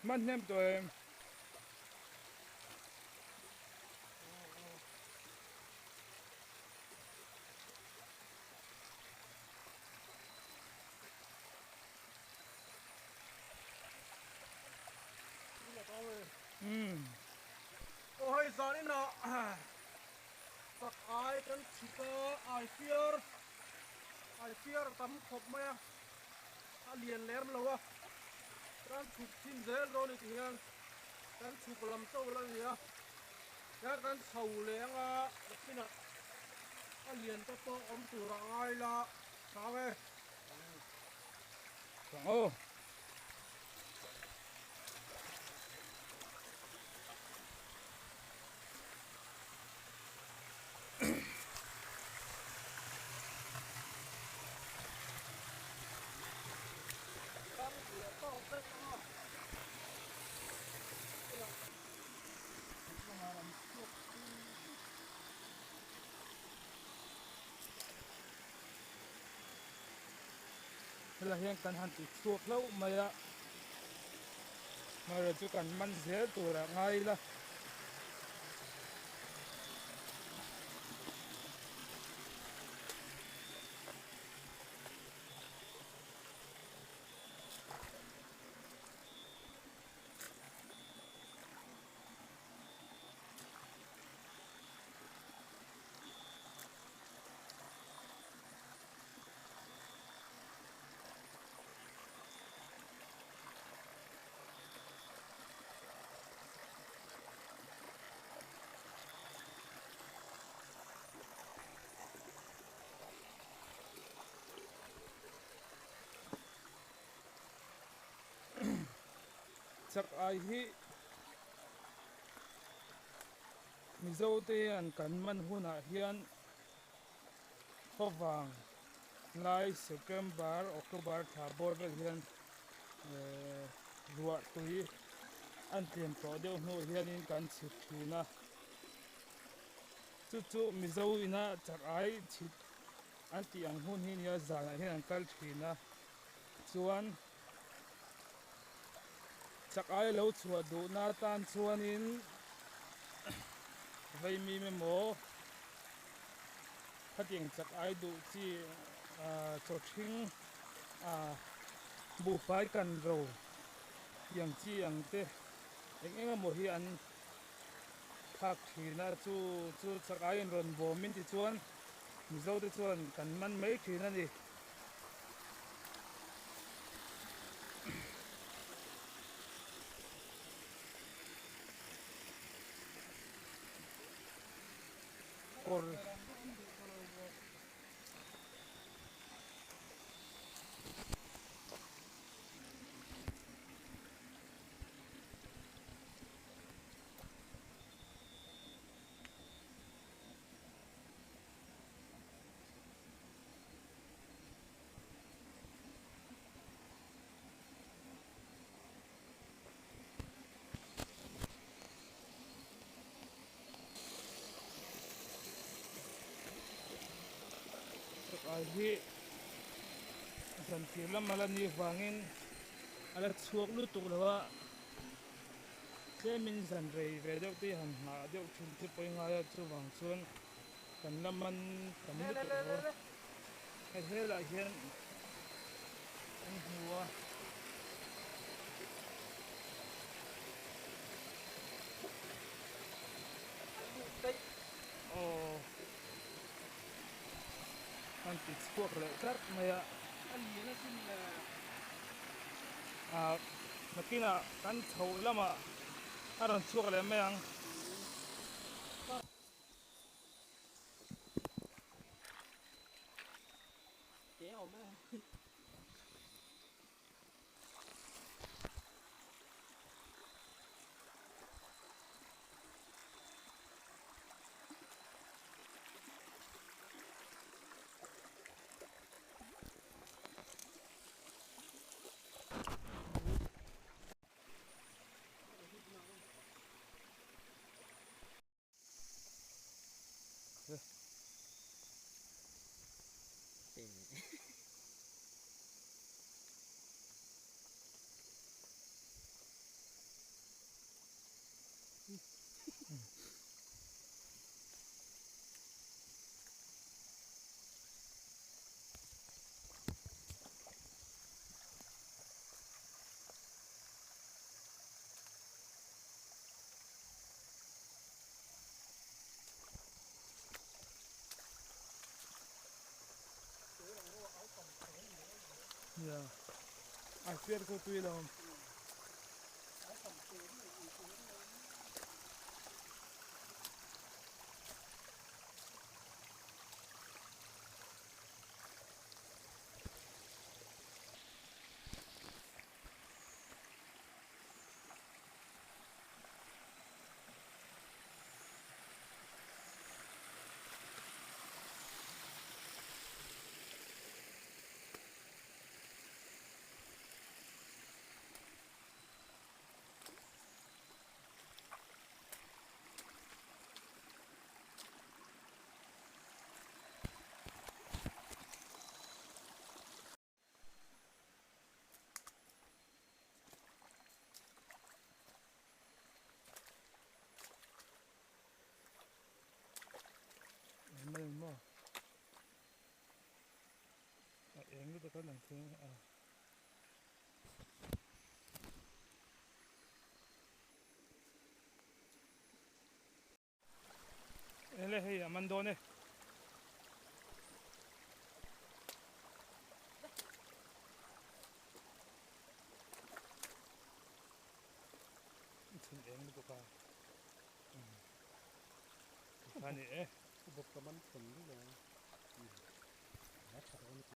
Man hnem tawh em? Umm. Aw hei zan inah chak ai kan chhit a, ai fiar ai fiar a tam khawp mai a, a lian lem lo a, kan chhuk thin zel dawn ni tihian kan chhuk lam chauh la ni a, tihian kan chho leh anga nakinah a lian te pawh awm tur a ngai la chang e. Chang aw. Helai hian kan han ti chhuak hlauh mai a hmara chu kan man zel tur ah ngai ila. Chak ai hi Mizo te hian kan man hunah hian Favang lai September, October thla bawr vel hian ehh ruah tui an tlem tawh deuh hnuah hianin kan chhit thin a, chu chu Mizo ina chak ai chhit an tih ang hun hi nia zanah hian an kal thin a, chuan chak ai lo chhuah duhna atan chuanin vaimim emaw khatiang chak ai duh chi ah chaw thing ah buhfai kan ro tiang chi ang te eng eng emaw hi an thlak thin a chu chu chak ai in rawn bawm in tichuan Mizo te chuan kan man mai thin a ni. Kawr. Ai hi zantir lam a la nih vangin a la chhuak lutuk lo a tlemin zan rei ve deuh te hi han nghah deuh thin te pawh i ngai a chuvang chuan kan la man tam lutuk lo a hei helah hian an hmu a. Aw an ti chhuak leh tlat mai a ah nakinah kan chhoh lamah a rawn chhuak leh mai ang. Nia. A fiar ko tui lo. Mai maw a eng lutuk a lang thei a. Ele hei a man dawn e. Thin eng lutuk a. Kha ni e. Bawk ka man thlen lutuk a.